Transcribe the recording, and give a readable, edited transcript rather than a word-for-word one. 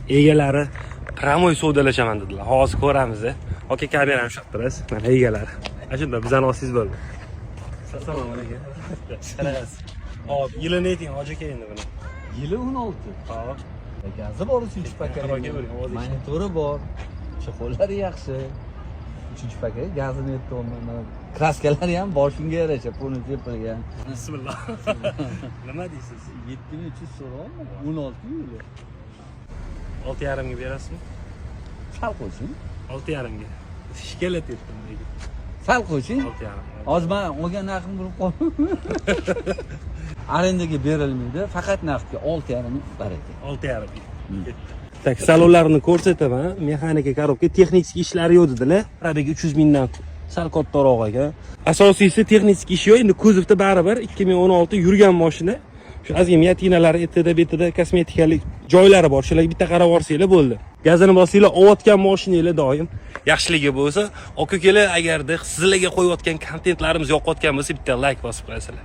Egalari прямой savdolashaman dedilar. Hozir ko'ramiz. Aka, kamerani ushlab turasiz. Mana egalari. Ana shunda bizani olsangiz bo'ldi. Assalomu alaykum. Qanaqasiz? Hop, yilini ayting, hoji aka, endi buni. Yili 16. Hop. Gazi bor, uchinchi Aka, поколение. Ovozi. Monitori bor. Чехол lari yaxshi. Uchinchi поколение, gazini aytyapman. Mana краска lari ham boshimga yarasha, pulni tepilgan. Bismillah. Nima deysiz? 7300 so'rayapman. 16 yili. 6,5 ga berasizmi? Sal qo'shing. 6,5 ga. Шкелет etdim lekin. Sal qo'shing. 6,5. Hozir man olgan narxim bo'lib qoldi. Arendaga berilmaydi, faqat naqdga 6,5 baraka. 6,5 ga. Так, salonlarni ko'rsataman. Mexanika, коробка, texnik ishlari yo'q dedilar. Пробег i 300 mingdan sal kattaroq ekan. Asosiysi, texnik ish yo'q. Endi kuzovda baribir 2016 yurgan mashina. Shu ozgina вмятина lari etida betida, kosmetikalik joylari bor. Shularga bitta qarab olsanglar bo'ldi. Gazini bossanglar, ovotgan mashinanglar doim yaxshiligi bo'lsa, aka ukalar, agarda sizlarga qo'yayotgan kontentlarimiz yoqayotgan bo'lsa, bitta like bosib qo'yasizlar.